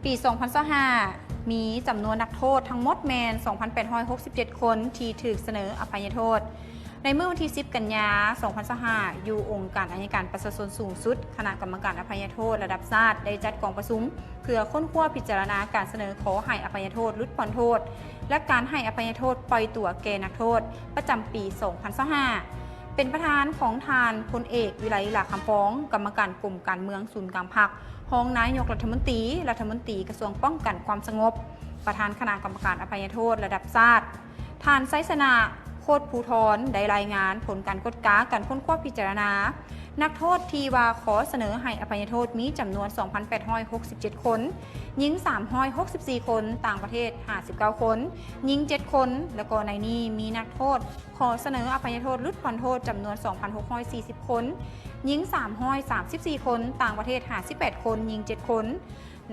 ປີສອງພັນຊາວຫ້າ ມີຈຳນວນນັກໂທດທັງໝົດແມ່ນ ສອງພັນແປດຮ້ອຍຫົກສິບເຈັດ ຄົນທີ່ຖືກສະເໜີອະໄພຍະໂທດ. ໃນມື້ວັນທີ ສິບ ກັນຍາ ສອງພັນຊາວຫ້າ ຢູ່ອົງການອັຍການປະຊາຊົນສູງສຸດ, ຄະນະກຳມະການອະໄພຍະໂທດລະດັບຊາດ ໄດ້ຈັດກອງປະຊຸມ ເພື່ອຄົ້ນຄວ້າພິຈາລະນາການສະເໜີຂໍໃຫ້ອະໄພຍະໂທດຫຼຸດຜ່ອນໂທດ ແລະ ການໃຫ້ອະໄພຍະໂທດປ່ອຍຕົວແກ່ນັກໂທດ ປະຈຳປີສອງພັນຊາວຫ້າ ເປັນປະທານຂອງທ່ານ ພົນເອກ ວິໄລ ຫຼ້າຄຳຟອງ, ກຳມະການກົມການເມືອງສູນກາງພັກ, ຮອງນາຍົກລັດຖະມົນຕີ, ລັດຖະມົນຕີກະຊວງປ້ອງກັນຄວາມສະຫງົບ, ປະທານຄະນະກຳມະການອະໄພຍະໂທດລະດັບຊາດ. ທ່ານ ໄຊຊະນະ ໂຄດພູທອນ ໄດ້ລາຍງານຜົນການກວດກາການຄົ້ນຄວ້າພິຈາລະນາ ນັກໂທດທີ່ວ່າຂໍສະເໜີໃຫ້ອະໄພຍະໂທດມີຈຳນວນ ສອງພັນແປດຮ້ອຍຫົກສິບເຈັດ ຄົນ, ຍິງ ສາມຮ້ອຍຫົກສິບສີ່ ຄົນ, ຕ່າງປະເທດ ຫ້າສິບເກົ້າ ຄົນ, ຍິງ ເຈັດ ຄົນ ແລະ ກໍໃນນີ້ມີນັກໂທດຂໍສະເໜີອະໄພຍະໂທດຫຼຸດຜ່ອນໂທດຈຳນວນ ສອງພັນຫົກຮ້ອຍສີ່ສິບ ຄົນ, ຍິງ ສາມຮ້ອຍສາມສິບສີ່ ຄົນ, ຕ່າງປະເທດ ຫ້າສິບແປດ ຄົນ, ຍິງ ເຈັດ ຄົນ.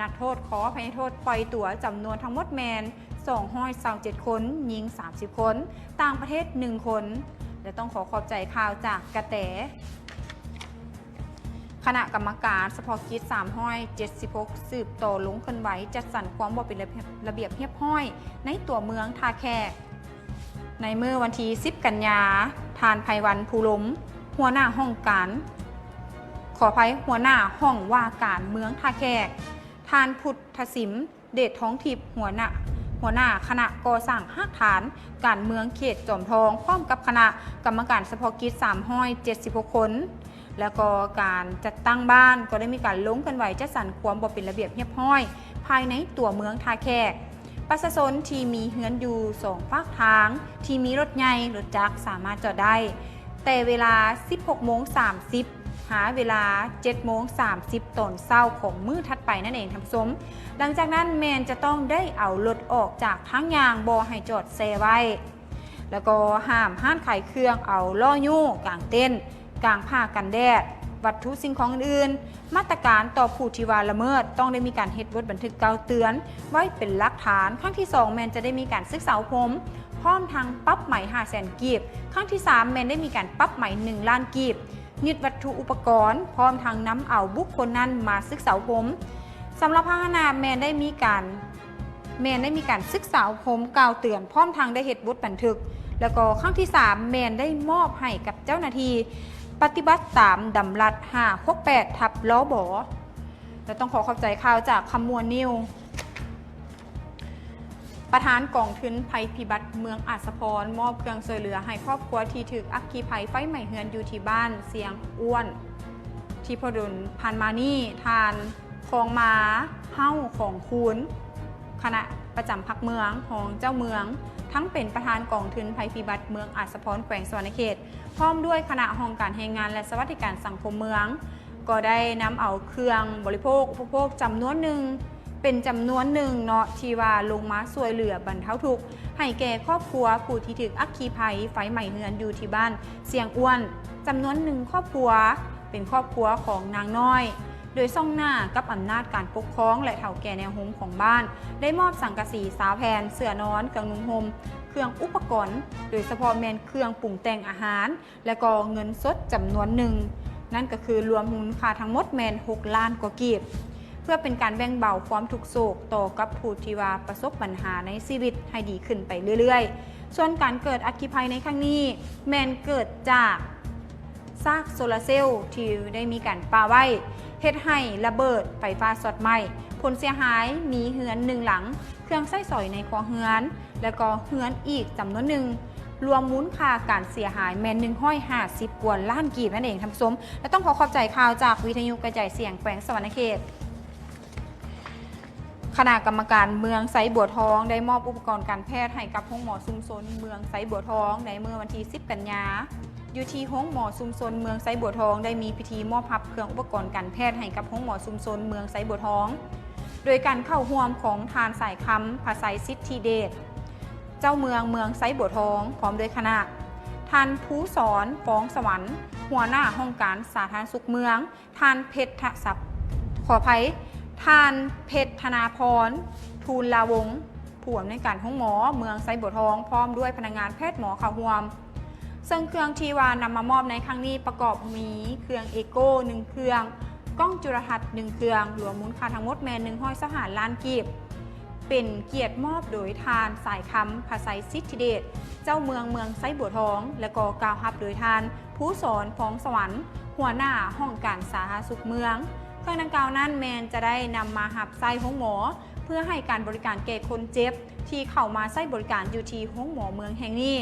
ນັກໂທດຂໍອະໄພຍະໂທດປ່ອຍຕົວຈຳນວນທັງໝົດແມ່ນ ສອງຮ້ອຍຊາວເຈັດ ຄົນ, ຍິງ ສາມສິບ ຄົນ, ຕ່າງປະເທດ ໜຶ່ງ ຄົນ ແລະ ຕ້ອງຂໍຂອບໃຈຂ່າວຈາກກະແຕ. ຄະນະກຳມະການສະເພາະກິດ ສາມຮ້ອຍເຈັດສິບຫົກ ສືບຕໍ່ລົງເຄື່ອນໄຫວຈັດສັນຄວາມບໍ່ເປັນລະບຽບຮຽບຮ້ອຍໃນຕົວເມືອງທ່າແຂກ. ໃນມື້ວັນທີ ສິບ ກັນຍາ, ທ່ານ ໄພວັນ ພູລົມ, ຫົວໜ້າຫ້ອງການ, ຂໍອະໄພ, ຫົວໜ້າຫ້ອງວ່າການເມືອງທ່າແຂກ, ທ່ານ ພຸດທະສິມ ເດດທອງທິບ, ຫົວໜ້າ, ຫົວໜ້າຄະນະກໍ່ສ້າງຮາກຖານການເມືອງເຂດຈອມທອງ, ພ້ອມກັບຄະນະກຳມະການສະເພາະກິດ ສາມຮ້ອຍເຈັດສິບຫົກ ຄົນ ແລ້ວກໍການຈັດຕັ້ງບ້ານກໍໄດ້ມີການລົງເຄື່ອນໄຫວຈັດສັນຄວາມບໍ່ເປັນລະບຽບຮຽບຮ້ອຍພາຍໃນຕົວເມືອງທ່າແຂກ. ປະຊາຊົນທີ່ມີເຮືອນຢູ່ສອງຟາກທາງ ທີ່ມີລົດໃຫຍ່, ລົດຈັກສາມາດຈອດໄດ້ ແຕ່ເວລາ ສິບຫົກໂມງສາມສິບ ຫາເວລາ ເຈັດໂມງສາມສິບ ຕອນເຊົ້າຂອງມື້ຖັດໄປນັ້ນເອງທ່ານຜູ້ຊົມ. ຫຼັງຈາກນັ້ນແມ່ນຈະຕ້ອງໄດ້ເອົາລົດອອກຈາກທາງຍ່າງ, ບໍ່ໃຫ້ຈອດແຊ່ໄວ້ ແລ້ວກໍຫ້າມຮ້ານຂາຍເຄື່ອງເອົາລໍ້ຍູ້ກາງເຕັນ, ກາງຜ້າກັນແດດ, ວັດຖຸສິ່ງຂອງອື່ນໆ. ມາດຕະການຕໍ່ຜູ້ທີ່ວ່າລະເມີດ ຕ້ອງໄດ້ມີການເຮັດບົດບັນທຶກກ່າວເຕືອນໄວ້ເປັນຫຼັກຖານ. ຄັ້ງທີສອງແມ່ນຈະໄດ້ມີການສຶກສາອົບຮົມ ພ້ອມທັງປັບໃໝຫ້າແສນກີບ. ຄັ້ງທີສາມແມ່ນໄດ້ມີການປັບໃໝໜຶ່ງລ້ານກີບ, ຍຶດວັດຖຸອຸປະກອນ ພ້ອມທັງນຳເອົາບຸກຄົນນັ້ນມາສຶກສາອົບຮົມ. ສຳລັບພາຫະນະແມ່ນໄດ້ມີການ ແມ່ນໄດ້ມີການສຶກສາອົບຮົມກ່າວເຕືອນ ພ້ອມທັງໄດ້ເຮັດບົດບັນທຶກ ແລ້ວກໍຄັ້ງທີສາມແມ່ນໄດ້ມອບໃຫ້ກັບເຈົ້າໜ້າທີ່ປະຕິບັດຕາມດຳລັດ ຫ້າຫົກແປດ ທັບ ລບ ແລະ ຕ້ອງຂໍຂອບໃຈຂ່າວຈາກຄຳມ່ວນນິວ. ປະທານກອງທຶນໄພພິບັດເມືອງອາດສະພອນ ມອບເຄື່ອງຊ່ວຍເຫຼືອໃຫ້ຄອບຄົວທີ່ຖືກອັກຄີໄພໄຟໄໝ້ເຮືອນຢູ່ທີ່ບ້ານຊຽງອ້ວນ. ທີ່ພໍດົນຜ່ານມານີ້ ທ່ານ ຄອງມາ ເຮົາ ຂອງຄູນ ຄະນະປະຈຳພັກເມືອງ, ຮອງເຈົ້າເມືອງ, ທັງເປັນປະທານກອງທຶນໄພພິບັດເມືອງອາດສະພອນ ແຂວງສະຫວັນນະເຂດ ພ້ອມດ້ວຍຄະນະຫ້ອງການແຮງງານ ແລະ ສະຫວັດດີການສັງຄົມເມືອງ ກໍໄດ້ນຳເອົາເຄື່ອງບໍລິໂພກອຸປະໂພກຈຳນວນໜຶ່ງ ເປັນຈຳນວນໜຶ່ງເນາະ ທີ່ວ່າລົງມາຊ່ວຍເຫຼືອບັນເທົາທຸກໃຫ້ແກ່ຄອບຄົວຜູ້ທີ່ຖືກອັກຄີໄພໄຟໄໝ້ເຮືອນຢູ່ທີ່ບ້ານຊຽງອ້ວນ ຈຳນວນໜຶ່ງຄອບຄົວ ເປັນຄອບຄົວຂອງນາງນ້ອຍ ໂດຍສ່ອງໜ້າກັບອຳນາດການປົກຄອງ ແລະ ເຖົ້າແກ່ແນວໂຮມຂອງບ້ານ ໄດ້ມອບສັງກະສີຊາວແຜ່ນ, ເສື່ອນອນ, ເຄື່ອງນຸ່ງຫົ່ມ, ເຄື່ອງອຸປະກອນ ໂດຍສະເພາະແມ່ນເຄື່ອງປຸງແຕ່ງອາຫານ ແລະ ກໍເງິນສົດຈຳນວນໜຶ່ງ, ນັ້ນກໍຄືລວມມູນຄ່າທັງໝົດແມ່ນຫົກລ້ານກວ່າກີບ, ເພື່ອເປັນການແບ່ງເບົາຄວາມທຸກໂສກຕໍ່ກັບຜູ້ທີ່ວ່າປະສົບບັນຫາໃນຊີວິດໃຫ້ດີຂຶ້ນໄປເລື້ອຍໆ. ສ່ວນການເກີດອັກຄີໄພໃນຄັ້ງນີ້ ແມ່ນເກີດຈາກ ຊາກໂຊລາເຊວທີ່ໄດ້ມີການປະໄວ້ ເຮັດໃຫ້ລະເບີດໄຟຟ້າຊັອດໄໝ້. ຜົນເສຍຫາຍມີເຮືອນໜຶ່ງຫຼັງ, ເຄື່ອງໃຊ້ສອຍໃນຄົວເຮືອນ ແລະ ກໍເຮືອນອີກຈຳນວນໜຶ່ງ, ລວມມູນຄ່າການເສຍຫາຍແມ່ນໜຶ່ງຮ້ອຍຫ້າສິບກວ່າລ້ານກີບນັ້ນເອງທ່ານຜູ້ຊົມ ແລະ ຕ້ອງຂໍຂອບໃຈຂ່າວຈາກວິທະຍຸກະຈາຍສຽງແຂວງສະຫວັນນະເຂດ. ຄະນະກຳມະການເມືອງໄຊບົວທອງ ໄດ້ມອບອຸປະກອນການແພດໃຫ້ກັບໂຮງໝໍຊຸມຊົນເມືອງໄຊບົວທອງ ໃນມື້ວັນທີ ສິບ ກັນຍາ. ຢູ່ທີ່ໂຮງໝໍຊຸມຊົນເມືອງໄຊບົວທອງ ໄດ້ມີພິທີມອບຮັບເຄື່ອງອຸປະກອນການແພດໃຫ້ກັບໂຮງໝໍຊຸມຊົນເມືອງໄຊບົວທອງ ໂດຍການເຂົ້າຮ່ວມຂອງທ່ານ ສາຍຄຳ ພະໄຊສິດທິເດດ ເຈົ້າເມືອງເມືອງໄຊບົວທອງ ພ້ອມດ້ວຍຄະນະ, ທ່ານ ພູສອນ ຟອງສະຫວັນ ຫົວໜ້າຫ້ອງການສາທາລະນະສຸກເມືອງ, ທ່ານ ເພັດທະສັບ, ຂໍອະໄພ, ທ່ານ ເພັດທະນາພອນ ທູນລາວົງ ຜູ້ອຳນວຍການໂຮງໝໍເມືອງໄຊບົວທອງ ພ້ອມດ້ວຍພະນັກງານແພດໝໍເຂົ້າຮ່ວມ. ເຊິ່ງເຄື່ອງທີ່ວ່ານຳມາມອບໃນຄັ້ງນີ້ປະກອບມີເຄື່ອງເອໂກ ໜຶ່ງເຄື່ອງ, ກ້ອງຈຸລະທັດໜຶ່ງເຄື່ອງ, ລວມມູນຄ່າທັງໝົດແມ່ນໜຶ່ງຮ້ອຍຊາວຫ້າລ້ານກີບ. ເປັນກຽດມອບໂດຍທ່ານ ສາຍຄຳ ພະໄຊສິດທິເດດ ເຈົ້າເມືອງເມືອງໄຊບົວທອງ ແລະກໍກ່າວຮັບໂດຍທ່ານ ພູສອນ ຟອງສະຫວັນ ຫົວໜ້າຫ້ອງການສາທາລະນະສຸກເມືອງ. ເຄື່ອງດັ່ງກ່າວນັ້ນແມ່ນຈະໄດ້ນຳມາຮັບໃຊ້ໂຮງໝໍ ເພື່ອໃຫ້ການບໍລິການແກ່ຄົນເຈັບທີ່ເຂົ້າມາໃຊ້ບໍລິການຢູ່ທີ່ໂຮງໝໍເມືອງແຫ່ງນີ້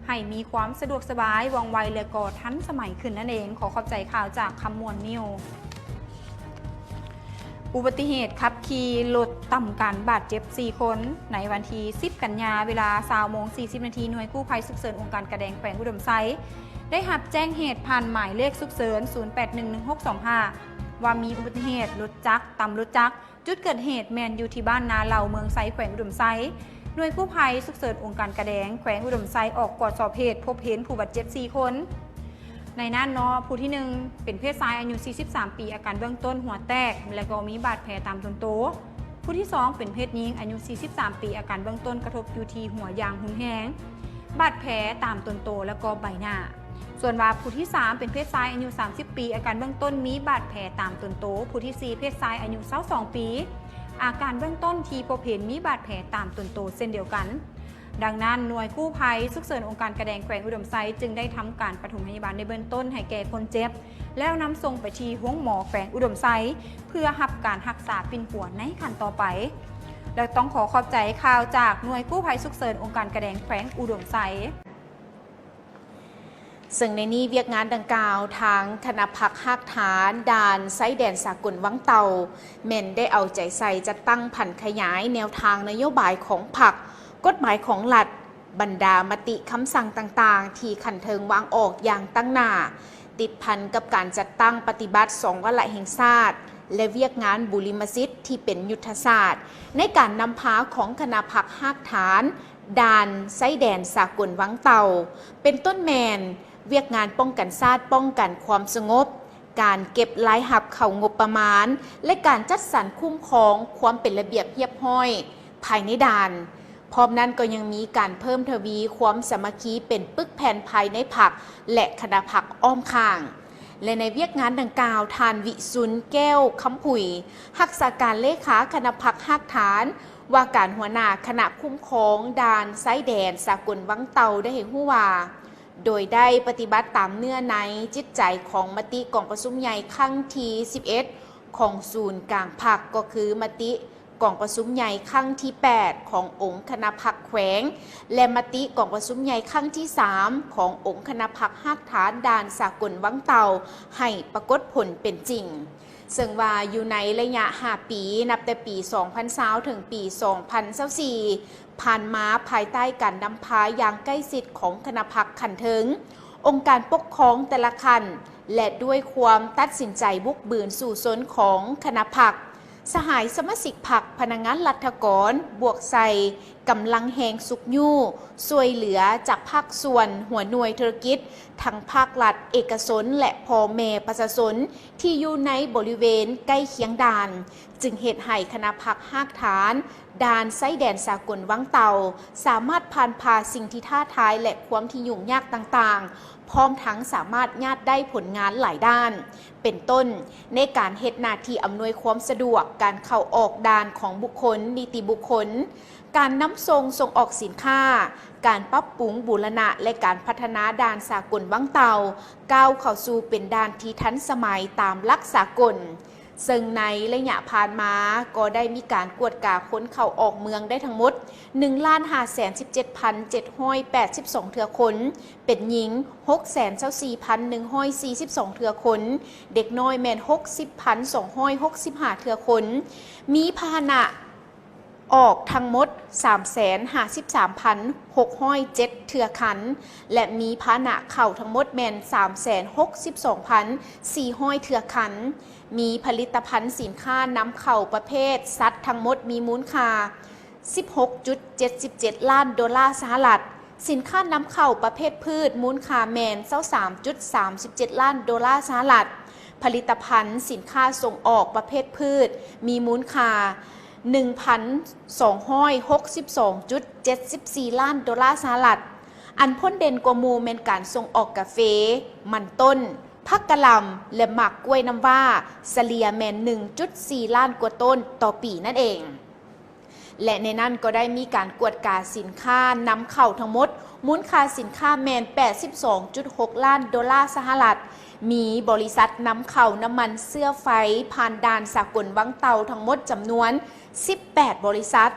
ໃຫ້ມີຄວາມສະດວກສະບາຍ, ວ່ອງໄວ ແລະກໍທັນສະໄໝຂຶ້ນນັ້ນເອງ. ຂໍຂອບໃຈຂ່າວຈາກຄຳມ່ວນນິວ. ອຸບັດຕິເຫດຂັບຂີ່ລົດຕຳກັນບາດເຈັບສີ່ຄົນ ໃນວັນທີສິບກັນຍາ ເວລາຊາວໂມງສີ່ສິບນາທີ ໜ່ວຍກູ້ໄພສຸກເສີນອົງການກະແດງແຂວງອຸດົມໄຊ ໄດ້ຮັບແຈ້ງເຫດຜ່ານໝາຍເລກສຸກເສີນ ສູນແປດໜຶ່ງໜຶ່ງຫົກສອງຫ້າ ວ່າມີອຸບັດຕິເຫດລົດຈັກຕຳລົດຈັກ. ຈຸດເກີດເຫດແມ່ນຢູ່ທີ່ບ້ານນາເຫຼົ່າ ເມືອງໄຊ ແຂວງອຸດົມໄຊ. ໜ່ວຍກູ້ໄພສຸກເສີນອົງການກະແດງແຂວງອຸດົມໄຊອອກກວດສອບເຫດ ພົບເຫັນຜູ້ບາດເຈັບສີ່ຄົນ. ໃນນັ້ນເນາະ ຜູ້ທີໜຶ່ງເປັນເພດຊາຍອາຍຸສີ່ສິບສາມປີ ອາການເບື້ອງຕົ້ນຫົວແຕກ ແລະກໍມີບາດແຜຕາມຕົນໂຕ. ຜູ້ທີສອງເປັນເພດຍິງອາຍຸສີ່ສິບສາມປີ ອາການເບື້ອງຕົ້ນກະທົບຢູ່ທີ່ຫົວຢ່າງຮຸນແຮງ, ບາດແຜຕາມຕົນໂຕ ແລະກໍໃບໜ້າ. ສ່ວນວ່າຜູ້ທີສາມເປັນເພດຊາຍອາຍຸສາມສິບປີ ອາການເບື້ອງຕົ້ນມີບາດແຜຕາມຕົນໂຕ. ຜູ້ທີສີ່ເພດຊາຍອາຍຸຊາວສອງປີ ອາການເບື້ອງຕົ້ນທີ່ພົບເຫັນມີບາດແຜຕາມຕົນໂຕເຊັ່ນດຽວກັນ. ດັ່ງນັ້ນ ໜ່ວຍກູ້ໄພສຸກເສີນອົງການກະແດງແຂວງອຸດົມໄຊ ຈຶ່ງໄດ້ທຳການປະຖົມພະຍາບານໃນເບື້ອງຕົ້ນໃຫ້ແກ່ຄົນເຈັບ ແລ້ວນຳສົ່ງໄປທີ່ໂຮງໝໍແຂວງອຸດົມໄຊ ເພື່ອຮັບການຮັກສາປິ່ນປົວໃນຂັ້ນຕໍ່ໄປ. ແລະຕ້ອງຂໍຂອບໃຈຂ່າວຈາກໜ່ວຍກູ້ໄພສຸກເສີນອົງການກະແດງແຂວງອຸດົມໄຊ. ເຊິ່ງໃນນີ້ວຽກງານດັ່ງກ່າວ ທາງຄະນະພັກຮາກຖານດ່ານຊາຍແດນສາກົນວັງເຕົ່າ ແມ່ນໄດ້ເອົາໃຈໃສ່ຈັດຕັ້ງຜັນຂະຫຍາຍແນວທາງນະໂຍບາຍຂອງພັກ, ກົດໝາຍຂອງລັດ, ບັນດາມະຕິຄຳສັ່ງຕ່າງໆ ທີ່ຂັ້ນເທິງວາງອອກຢ່າງຕັ້ງໜ້າ, ຕິດພັນກັບການຈັດຕັ້ງປະຕິບັດສອງວາລະແຫ່ງຊາດ ແລະ ວຽກງານບຸລິມະສິດທີ່ເປັນຍຸດທະສາດ ໃນການນຳພາຂອງຄະນະພັກຮາກຖານ ດ່ານຊາຍແດນສາກົນວັງເຕົ່າ ເປັນຕົ້ນແມ່ນ ວຽກງານປ້ອງກັນຊາດ, ປ້ອງກັນຄວາມສະຫງົບ, ການເກັບລາຍຮັບເຂົ້າງົບປະມານ ແລະ ການຈັດສັນຄຸ້ມຄອງຄວາມເປັນລະບຽບຮຽບຮ້ອຍພາຍໃນດ່ານ. ພ້ອມນັ້ນກໍຍັງມີການເພີ່ມທະວີຄວາມສາມັກຄີເປັນປຶກແຜ່ນພາຍໃນພັກ ແລະ ຄະນະພັກອ້ອມຂ້າງ. ແລະ ໃນວຽກງານດັ່ງກ່າວ, ທ່ານ ວິສຸນ ແກ້ວຄຳຜຸຍ, ຮັກສາການເລຂາຄະນະພັກຮາກຖານ, ວ່າການຫົວໜ້າຄະນະຄຸ້ມຄອງດ່ານຊາຍແດນສາກົນວັງເຕົ່າ ໄດ້ໃຫ້ຮູ້ວ່າ, ໂດຍໄດ້ປະຕິບັດຕາມເນື້ອໃນຈິດໃຈຂອງມະຕິກອງປະຊຸມໃຫຍ່ຄັ້ງທີສິບເອັດ ຂອງສູນກາງພັກ, ກໍຄືມະຕິກອງປະຊຸມໃຫຍ່ຄັ້ງທີແປດ ຂອງອົງຄະນະພັກແຂວງ ແລະ ມະຕິກອງປະຊຸມໃຫຍ່ຄັ້ງທີສາມ ຂອງອົງຄະນະພັກຮາກຖານດ່ານສາກົນວັງເຕົ່າ ໃຫ້ປາກົດຜົນເປັນຈິງ. ເຊິ່ງວ່າຢູ່ໃນໄລຍະຫ້າປີ ນັບແຕ່ປີສອງພັນຊາວ ເຖິງປີສອງພັນຊາວສີ່ ຜ່ານມາ, ພາຍໃຕ້ການນຳພາຢ່າງໃກ້ຊິດຂອງຄະນະພັກຂັ້ນເທິງ, ອົງການປົກຄອງແຕ່ລະຂັ້ນ ແລະ ດ້ວຍຄວາມຕັດສິນໃຈບຸກບືນສູ້ຊົນຂອງຄະນະພັກ, ສະຫາຍສະມາຊິກພັກ, ພະນັກງານລັດຖະກອນ, ບວກໃສ່ກຳລັງແຮງຊຸກຍູ້ຊ່ວຍເຫຼືອຈາກພາກສ່ວນ, ຫົວໜ່ວຍທຸລະກິດ ທັງພາກລັດ, ເອກະຊົນ ແລະ ພໍ່ແມ່ປະຊາຊົນທີ່ຢູ່ໃນບໍລິເວນໃກ້ຄຽງດ່ານ, ຈຶ່ງເຮັດໃຫ້ຄະນະພັກຮາກຖານ ດ່ານຊາຍແດນສາກົນວັງເຕົ່າ ສາມາດຜ່ານຜ່າສິ່ງທີ່ທ້າທາຍ ແລະ ຄວາມທີ່ຫຍຸ້ງຍາກຕ່າງໆ, ພ້ອມທັງສາມາດຍາດໄດ້ຜົນງານຫຼາຍດ້ານ, ເປັນຕົ້ນ ໃນການເຮັດໜ້າທີ່ອຳນວຍຄວາມສະດວກການເຂົ້າອອກດ່ານຂອງບຸກຄົນ, ນິຕິບຸກຄົນ, ການນຳສົ່ງສົ່ງອອກສິນຄ້າ, ການປັບປຸງບູລະນະ ແລະ ການພັດທະນາດ່ານສາກົນວັງເຕົ່າ ກ້າວເຂົ້າສູ່ເປັນດ່ານທີ່ທັນສະໄໝຕາມຫຼັກສາກົນ. ເຊິ່ງໃນໄລຍະຜ່ານມາກໍໄດ້ມີການກວດກາຄົນເຂົ້າອອກເມືອງໄດ້ທັງໝົດ ໜຶ່ງລ້ານຫ້າແສນສິບເຈັດພັນເຈັດຮ້ອຍແປດສິບສອງເທື່ອຄົນ, ເປັນຍິງ ຫົກແສນຊາວສີ່ພັນໜຶ່ງຮ້ອຍສີ່ສິບສອງເທື່ອຄົນ, ເດັກນ້ອຍແມ່ນ ຫົກສິບພັນສອງຮ້ອຍຫົກສິບຫ້າເທື່ອຄົນ, ມີພາຫະນະ ອອກທັງໝົດ ສາມແສນຫ້າສິບສາມພັນຫົກຮ້ອຍເຈັດເທື່ອຄັນ ແລະ ມີພາຫະນະເຂົ້າທັງໝົດແມ່ນ ສາມແສນຫົກສິບສອງພັນສີ່ຮ້ອຍເທື່ອຄັນ, ມີຜະລິດຕະພັນສິນຄ້ານຳເຂົ້າປະເພດສັດທັງໝົດມີມູນຄ່າ ສິບຫົກຈຸດເຈັດສິບເຈັດລ້ານໂດລາສະຫະລັດ, ສິນຄ້ານຳເຂົ້າປະເພດພືດມູນຄ່າແມ່ນ ຊາວສາມຈຸດສາມສິບເຈັດລ້ານໂດລາສະຫະລັດ, ຜະລິດຕະພັນສິນຄ້າສົ່ງອອກປະເພດພືດມີມູນຄ່າ ໜຶ່ງພັນສອງຮ້ອຍຫົກສິບສອງຈຸດເຈັດສິບສີ່ລ້ານໂດລາສະຫະລັດ. ອັນພົ້ນເດັ່ນກວ່າໝູ່ແມ່ນການສົ່ງອອກກາເຟ, ມັນຕົ້ນ, ຜັກ ຜັກກະຫຼ່າມ ແລະ ໝາກກ້ວຍນ້ຳວ້າ ສະເລ່ຍແມ່ນ ໜຶ່ງຈຸດສີ່ລ້ານກວ່າຕົ້ນຕໍ່ປີນັ້ນເອງ. ແລະ ໃນນັ້ນກໍໄດ້ມີການກວດກາສິນຄ້ານຳເຂົ້າທັງໝົດ ມູນຄ່າສິນຄ້າແມ່ນ ແປດສິບສອງຈຸດຫົກລ້ານໂດລາສະຫະລັດ, ມີບໍລິສັດນຳເຂົ້ານ້ຳມັນເຊື້ອໄຟຜ່ານດ່ານສາກົນວັງເຕົ່າທັງໝົດຈຳນວນ ສິບແປດບໍລິສັດ,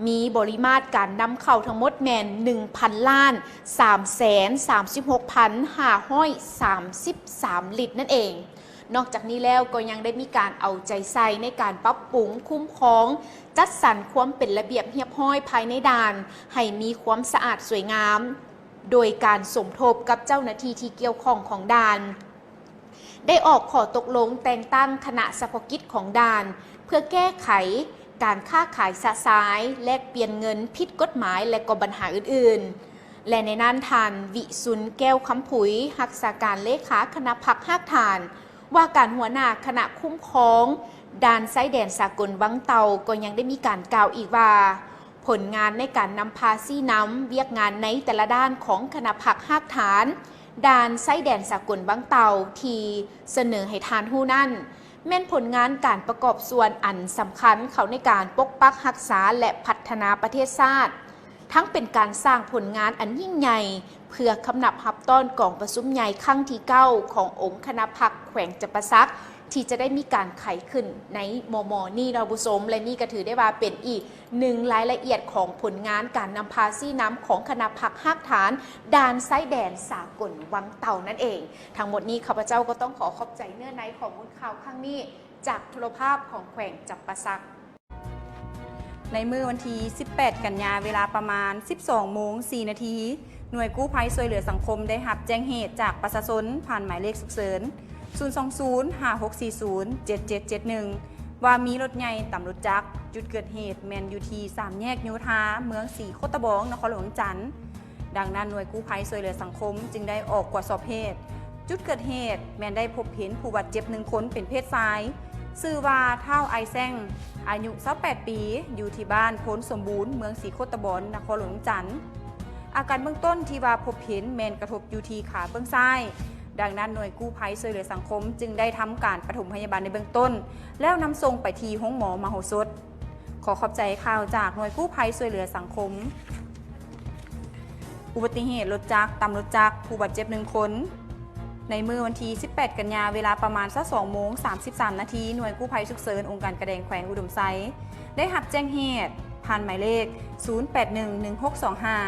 ມີບໍລິມາດການນຳເຂົ້າທັງໝົດແມ່ນ ໜຶ່ງພັນລ້ານສາມແສນສາມສິບຫົກພັນຫ້າຮ້ອຍສາມສິບສາມລິດນັ້ນເອງ. ນອກຈາກນີ້ແລ້ວກໍຍັງໄດ້ມີການເອົາໃຈໃສ່ໃນການປັບປຸງ, ຄຸ້ມຄອງ, ຈັດສັນຄວາມເປັນລະບຽບຮຽບຮ້ອຍພາຍໃນດ່ານ ໃຫ້ມີຄວາມສະອາດສວຍງາມ, ໂດຍການສົມທົບກັບເຈົ້າໜ້າທີ່ທີ່ກ່ຽວຂ້ອງຂອງດ່ານ ໄດ້ອອກຂໍ້ຕົກລົງແຕ່ງຕັ້ງຄະນະສະເພາະກິດຂອງດ່ານ ເພື່ອແກ້ໄຂການຄ້າຂາຍຊະຊາຍ, ແລກປ່ຽນເງິນຜິດກົດໝາຍ ແລະ ກໍບັນຫາອື່ນໆ. ແລະ ໃນນັ້ນທ່ານ ວິສຸນ ແກ້ວຄຳຜຸຍ ຮັກສາການເລຂາຄະນະພັກຮາກຖານ ວ່າການຫົວໜ້າຄະນະຄຸ້ມຄອງດ່ານຊາຍແດນສາກົນວັງເຕົ່າ ກໍຍັງໄດ້ມີການກ່າວອີກວ່າ ຜົນງານໃນການນຳພາຊີ້ນຳວຽກງານໃນແຕ່ລະດ້ານຂອງຄະນະພັກຮາກຖານດ່ານຊາຍແດນສາກົນວັງເຕົ່າ ທີ່ສະເໜີໃຫ້ທ່ານຮູ້ນັ້ນ ແມ່ນຜົນງານການປະກອບສ່ວນອັນສຳຄັນເຂົ້າໃນການປົກປັກຮັກສາ ແລະ ພັດທະນາປະເທດຊາດ, ທັງເປັນການສ້າງຜົນງານອັນຍິ່ງໃຫຍ່ ເພື່ອຄຳນັບຮັບຕ້ອນກອງປະຊຸມໃຫຍ່ຄັ້ງທີເກົ້າຂອງອົງຄະນະພັກແຂວງຈຳປາສັກ ທີ່ຈະໄດ້ມີການໄຂຂຶ້ນໃນມໍ່ໆນີ້ເນາະທ່ານຜູ້ຊົມ. ແລະ ນີ້ກໍຖືໄດ້ວ່າເປັນອີກໜຶ່ງລາຍລະອຽດຂອງຜົນງານການນຳພາຊີ້ນຳຂອງຄະນະພັກຮາກຖານດ່ານຊາຍແດນສາກົນວັງເຕົ່ານັ້ນເອງ. ທັງໝົດນີ້ຂ້າພະເຈົ້າກໍຕ້ອງຂໍຂອບໃຈເນື້ອໃນຂໍ້ມູນຂ່າວຄັ້ງນີ້ ຈາກໂທລະພາບຂອງແຂວງຈຳປາສັກ. ໃນມື້ວັນທີສິບແປດ ກັນຍາ ເວລາປະມານສິບສອງໂມງສີ່ນາທີ ໜ່ວຍກູ້ໄພຊ່ວຍເຫຼືອສັງຄົມໄດ້ຮັບແຈ້ງເຫດຈາກປະຊາຊົນຜ່ານໝາຍເລກສຸກເສີນ ສູນສອງສູນ ຫ້າຫົກສີ່ສູນ ເຈັດເຈັດເຈັດໜຶ່ງ ວ່າມີລົດໃຫຍ່ຕຳລົດຈັກ. ຈຸດເກີດເຫດແມ່ນຢູ່ທີ່ສາມແຍກໂຍທາ ເມືອງສີໂຄດຕະບອງ ນະຄອນຫຼວງວຽງຈັນ. ດັ່ງນັ້ນ ໜ່ວຍກູ້ໄພຊ່ວຍເຫຼືອສັງຄົມຈຶ່ງໄດ້ອອກກວດສອບເຫດ. ຈຸດເກີດເຫດແມ່ນໄດ້ພົບເຫັນຜູ້ບາດເຈັບໜຶ່ງຄົນເປັນເພດຊາຍ, ຊື່ວ່າທ້າວ ໄອແຊງ ອາຍຸຊາວແປດປີ ຢູ່ທີ່ບ້ານໂພນສົມບູນ ເມືອງສີໂຄດຕະບອງ ນະຄອນຫຼວງວຽງຈັນ. ອາການເບື້ອງຕົ້ນທີ່ວ່າພົບເຫັນແມ່ນກະທົບຢູ່ທີ່ຂາເບື້ອງຊ້າຍ. ດັ່ງນັ້ນ ໜ່ວຍກູ້ໄພຊ່ວຍເຫຼືອສັງຄົມຈຶ່ງໄດ້ທຳການປະຖົມພະຍາບານໃນເບື້ອງຕົ້ນ ແລ້ວນຳສົ່ງໄປທີ່ໂຮງໝໍມະໂຫສົດ. ຂໍຂອບໃຈຂ່າວຈາກໜ່ວຍກູ້ໄພຊ່ວຍເຫຼືອສັງຄົມ. ອຸບັດຕິເຫດລົດຈັກຕຳລົດຈັກ ຜູ້ບາດເຈັບໜຶ່ງຄົນ. ໃນມື້ວັນທີສິບແປດ ກັນຍາ ເວລາປະມານຊາວສອງໂມງສາມສິບສາມນາທີ ໜ່ວຍກູ້ໄພສຸກເສີນອົງການກາແດງແຂວງອຸດົມໄຊ ໄດ້ຮັບແຈ້ງເຫດຜ່ານໝາຍເລກ ສູນແປດໜຶ່ງໜຶ່ງຫົກສອງຫ້າ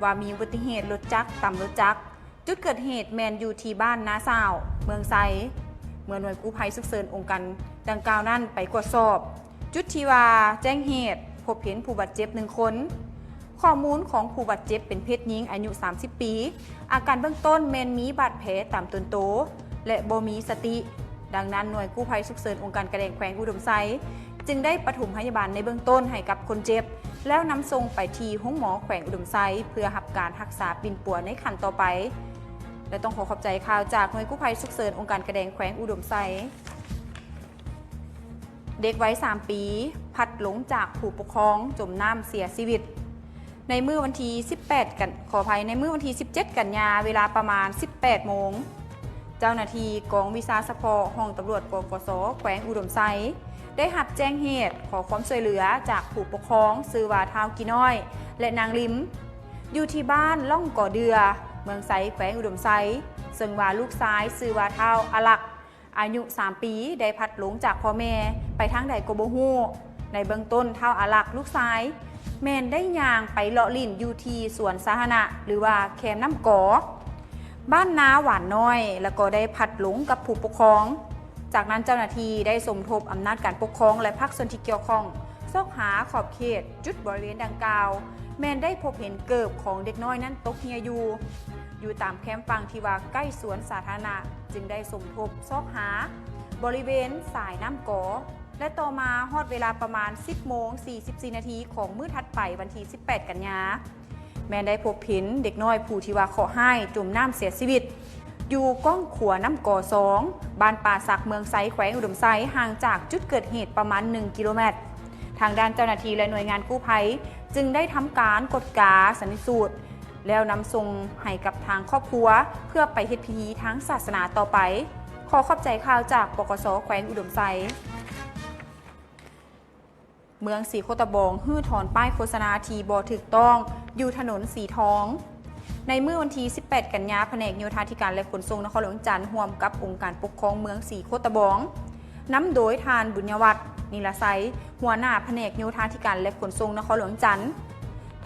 ວ່າມີອຸບັດຕິເຫດລົດຈັກຕຳລົດຈັກ. ຈຸດເກີດເຫດແມ່ນຢູ່ທີ່ບ້ານນາຊາວ ເມືອງໄຊ. ເມື່ອໜ່ວຍກູ້ໄພສຸກເສີນອົງການດັ່ງກ່າວນັ້ນໄປກວດສອບຈຸດທີ່ວ່າແຈ້ງເຫດ, ພົບເຫັນຜູ້ບາດເຈັບໜຶ່ງຄົນ. ຂໍ້ມູນຂອງຜູ້ບາດເຈັບເປັນເພດຍິງອາຍຸສາມສິບປີ. ອາການເບື້ອງຕົ້ນແມ່ນມີບາດແຜຕາມຕົນໂຕ ແລະ ບໍ່ມີສະຕິ. ດັ່ງນັ້ນ ໜ່ວຍກູ້ໄພສຸກເສີນອົງການກາແດງແຂວງອຸດົມໄຊ ຈຶ່ງໄດ້ປະຖົມພະຍາບານໃນເບື້ອງຕົ້ນໃຫ້ກັບຄົນເຈັບ ແລ້ວນຳສົ່ງໄປທີ່ໂຮງໝໍແຂວງອຸດົມໄຊ ເພື່ອຮັບການຮັກສາປິ່ນປົວໃນຂັ້ນຕໍ່ໄປ ແລະ ຕ້ອງຂໍຂອບໃຈຂ່າວຈາກໜ່ວຍກູ້ໄພສຸກເສີນອົງການກາແດງແຂວງອຸດົມໄຊ. ເດັກໄວສາມປີ ພັດຫຼົງຈາກຜູ້ປົກຄອງຈົມນ້ຳເສຍຊີວິດ. ໃນມື້ວັນທີສິບແປດ ກັນ ຂໍອະໄພ ໃນມື້ວັນທີສິບເຈັດ ກັນຍາ ເວລາປະມານສິບແປດໂມງ ເຈົ້າໜ້າທີ່ກອງວິຊາສະເພາະຫ້ອງຕຳຫຼວດ ປກສ ແຂວງອຸດົມໄຊ ໄດ້ຮັບແຈ້ງເຫດຂໍຄວາມຊ່ວຍເຫຼືອຈາກຜູ້ປົກຄອງ ຊື່ວ່າທ້າວກີນ້ອຍ ແລະ ນາງລິມ ຢູ່ທີ່ບ້ານລ່ອງກໍເດືອ ເມືອງໄຊ ແຂວງອຸດົມໄຊ ເຊິ່ງວ່າລູກຊາຍຊື່ວ່າທ້າວອາລັກ ອາຍຸສາມປີ ໄດ້ພັດຫຼົງຈາກພໍ່ແມ່ໄປທາງໃດກໍບໍ່ຮູ້. ໃນເບື້ອງຕົ້ນ ທ້າວອາລັກ ລູກຊາຍ ແມ່ນໄດ້ຍ່າງໄປເລາະຫຼິ້ນຢູ່ທີ່ສວນສາທາລະນະ ຫຼືວ່າແຄມນ້ຳກໍ ບ້ານນາຫວານນ້ອຍ ແລ້ວກໍໄດ້ພັດຫຼົງກັບຜູ້ປົກຄອງ. ຈາກນັ້ນເຈົ້າໜ້າທີ່ໄດ້ສົມທົບອຳນາດການປົກຄອງ ແລະ ພາກສ່ວນທີ່ກ່ຽວຂ້ອງ ຊອກຫາຂອບເຂດຈຸດບໍລິເວນດັ່ງກ່າວ ແມ່ນໄດ້ພົບເຫັນເກີບຂອງເດັກນ້ອຍນັ້ນຕົກເຮ່ຍຢູ່ ຢູ່ຕາມແຄມຝັ່ງທີ່ວ່າໃກ້ສວນສາທາລະນະ ຈຶ່ງໄດ້ສົມທົບຊອກຫາບໍລິເວນສາຍນ້ຳກໍ ແລະ ຕໍ່ມາຮອດເວລາປະມານສິບໂມງສີ່ສິບສີ່ນາທີຂອງມື້ຖັດໄປ ວັນທີສິບແປດ ກັນຍາ ແມ່ນໄດ້ພົບເຫັນເດັກນ້ອຍຜູ້ທີ່ວ່າເຄາະຮ້າຍຈົມນ້ຳເສຍຊີວິດ ຢູ່ກ້ອງຂົວນ້ຳກໍສອງ ບ້ານປ່າສັກ ເມືອງໄຊ ແຂວງອຸດົມໄຊ ຫ່າງຈາກຈຸດເກີດເຫດປະມານໜຶ່ງກິໂລແມັດ. ທາງດ້ານເຈົ້າໜ້າທີ່ ແລະ ໜ່ວຍງານກູ້ໄພ ຈຶ່ງໄດ້ທຳການກວດກາສັນນິສູດ ແລ້ວນຳສົ່ງໃຫ້ກັບທາງຄອບຄົວ ເພື່ອໄປເຮັດພິທີທາງສາສະໜາຕໍ່ໄປ. ຂໍຂອບໃຈຂ່າວຈາກ ປກສ ແຂວງອຸດົມໄຊ. ເມືອງສີໂຄດຕະບອງ ຮື້ຖອນປ້າຍໂຄສະນາທີ່ບໍ່ຖືກຕ້ອງ ຢູ່ຖະໜົນສີທອງ. ໃນມື້ວັນທີສິບແປດ ກັນຍາ, ພະແນກໂຍທາທິການ ແລະ ຂົນສົ່ງນະຄອນຫຼວງວຽງຈັນ ຮ່ວມກັບອົງການປົກຄອງເມືອງສີໂຄດຕະບອງ ນຳໂດຍທ່ານ ບຸນຍະວັດ ນິລະໄຊ ຫົວໜ້າພະແນກໂຍທາທິການ ແລະ ຂົນສົ່ງນະຄອນຫຼວງວຽງຈັນ,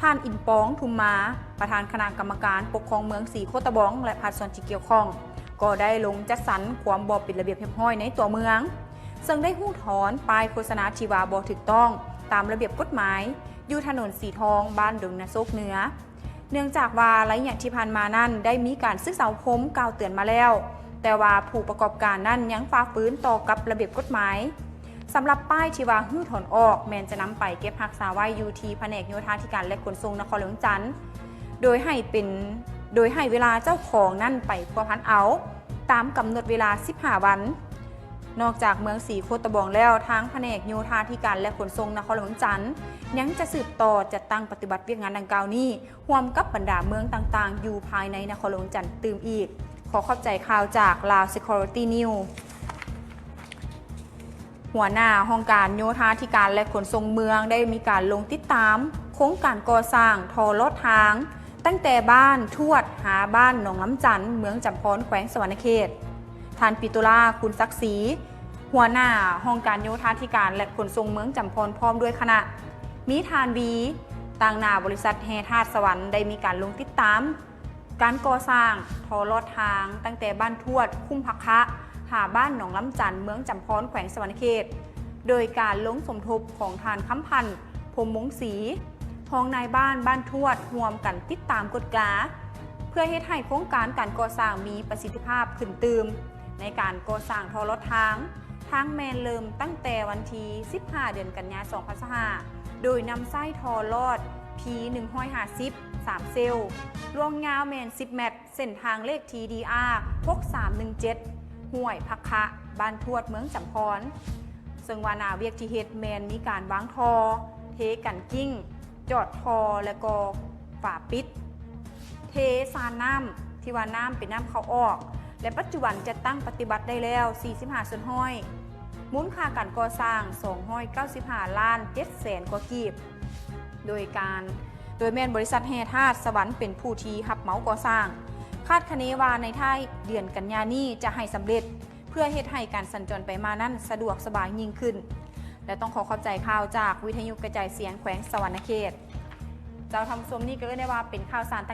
ທ່ານ ອິນປອງ ທຸມມາ ປະທານຄະນະກຳມະການປົກຄອງເມືອງສີໂຄດຕະບອງ ແລະ ພາກສ່ວນທີ່ກ່ຽວຂ້ອງ ກໍໄດ້ລົງຈັດສັນຄວາມບໍ່ເປັນລະບຽບຮຽບຮ້ອຍໃນຕົວເມືອງ, ເຊິ່ງໄດ້ຮື້ຖອນປ້າຍໂຄສະນາທີ່ວ່າບໍ່ຖືກຕ້ອງຕາມລະບຽບກົດໝາຍ ຢູ່ຖະໜົນສີທອງ ບ້ານດົງນາໂຊກເໜືອ. ເນື່ອງຈາກວ່າໄລຍະທີ່ຜ່ານມານັ້ນໄດ້ມີການສຶກສາອົບຮົມກ່າວເຕືອນມາແລ້ວ, ແຕ່ວ່າຜູ້ປະກອບການນັ້ນຍັງຝ່າຝືນຕໍ່ກັບລະບຽບກົດໝາຍ. ສຳລັບປ້າຍທີ່ວ່າຮື້ຖອນອອກ ແມ່ນຈະນຳໄປເກັບຮັກສາໄວ້ຢູ່ທີ່ພະແນກໂຍທາທິການ ແລະ ຂົນສົ່ງນະຄອນຫຼວງວຽງຈັນ, ໂດຍໃຫ້ເປັນ ໂດຍໃຫ້ເວລາເຈົ້າຂອງນັ້ນໄປພົວພັນເອົາ ຕາມກຳນົດເວລາສິບຫ້າວັນ. ນອກຈາກເມືອງສີໂຄດຕະບອງແລ້ວ, ທາງພະແນກໂຍທາທິການ ແລະ ຂົນສົ່ງນະຄອນຫຼວງວຽງຈັນ ຍັງຈະສືບຕໍ່ຈັດຕັ້ງປະຕິບັດວຽກງານດັ່ງກ່າວນີ້ ຮ່ວມກັບບັນດາເມືອງຕ່າງໆ ຢູ່ພາຍໃນນະຄອນຫຼວງວຽງຈັນຕື່ມອີກ. ຂໍຂອບໃຈຂ່າວຈາກ Lao Security News. ຫົວໜ້າຫ້ອງການໂຍທາທິການ ແລະ ຂົນສົ່ງເມືອງ ໄດ້ມີການລົງຕິດຕາມໂຄງການກໍ່ສ້າງທໍ່ລອດທາງ ຕັ້ງແຕ່ບ້ານທວດຫາບ້ານໜອງລຳຈັນ ເມືອງຈຳພອນ ແຂວງສະຫວັນນະເຂດ. ທ່ານ ປິໂຕລາ ຄຸນສັກສີ ຫົວໜ້າຫ້ອງການໂຍທາທິການ ແລະ ຂົນສົ່ງເມືອງຈຳພອນ ພ້ອມດ້ວຍຄະນະ, ມີທ່ານ ວີ ຕາງໜ້າບໍລິສັດແຮ່ທາດສະຫວັນ ໄດ້ມີການລົງຕິດຕາມ ການກໍ່ສ້າງທໍ່ລອດທາງ ຕັ້ງແຕ່ບ້ານທວດຄຸ້ມພັກຄະ ຫາບ້ານໜອງລຳຈັນ ເມືອງຈຳພອນ ແຂວງສະຫວັນນະເຂດ, ໂດຍການລົງສົມທົບຂອງທ່ານ ຄຳພັນ ພົມວົງສີ ຮອງນາຍບ້ານບ້ານທວດ ຮ່ວມກັນຕິດຕາມກວດກາ ເພື່ອເຮັດໃຫ້ໂຄງການການກໍ່ສ້າງມີປະສິດທິພາບຂຶ້ນຕື່ມ. ໃນການກໍ່ສ້າງທໍ່ລອດທາງ, ທາງແມ່ນເລີ່ມຕັ້ງແຕ່ວັນທີສິບຫ້າ ເດືອນກັນຍາ ສອງພັນຊາວຫ້າ ໂດຍນຳໃຊ້ທໍ່ລອດ ພີໜຶ່ງຮ້ອຍຫ້າສິບ ສາມເຊວ, ລວງຍາວແມ່ນສິບແມັດ, ເສັ້ນທາງເລກທີດີອາ ຫົກສາມໜຶ່ງເຈັດ ຫ້ວຍພັກຄະ, ບ້ານທວດ ເມືອງຈຳພອນ. ເຊິ່ງວ່າໜ້າວຽກທີ່ເຮັດແມ່ນມີການວາງທໍ່, ເທກັນກິ້ງ, ຈອດທໍ່ ແລະ ກໍຝາປິດ, ເທຊານນ້ຳ ທີ່ວ່ານ້ຳເປັນນ້ຳເຂົ້າອອກ ແລະ ປັດຈຸບັນຈັດຕັ້ງປະຕິບັດໄດ້ແລ້ວ ສີ່ສິບຫ້າສ່ວນຮ້ອຍ, ມູນຄ່າການກໍ່ສ້າງ ສອງຮ້ອຍເກົ້າສິບຫ້າລ້ານເຈັດແສນກວ່າກີບ. ໂດຍການ ໂດຍແມ່ນບໍລິສັດແຮ່ທາດສະຫວັນເປັນຜູ້ທີ່ຮັບເໝົາກໍ່ສ້າງ. ຄາດຄະເນວ່າໃນທ້າຍເດືອນກັນຍານີ້ຈະໃຫ້ສຳເລັດ ເພື່ອເຮັດໃຫ້ການສັນຈອນໄປມານັ້ນສະດວກສະບາຍຍິ່ງຂຶ້ນ. ແລະ ຕ້ອງຂໍຂອບໃຈຂ່າວຈາກວິທະຍຸກະຈາຍສຽງແຂວງສະຫວັນນະເຂດ. ເຈົ້າທ່ານຜູ້ຊົມ, ນີ້ກໍເອີ້ນໄດ້ວ່າເປັນຂ່າວສານ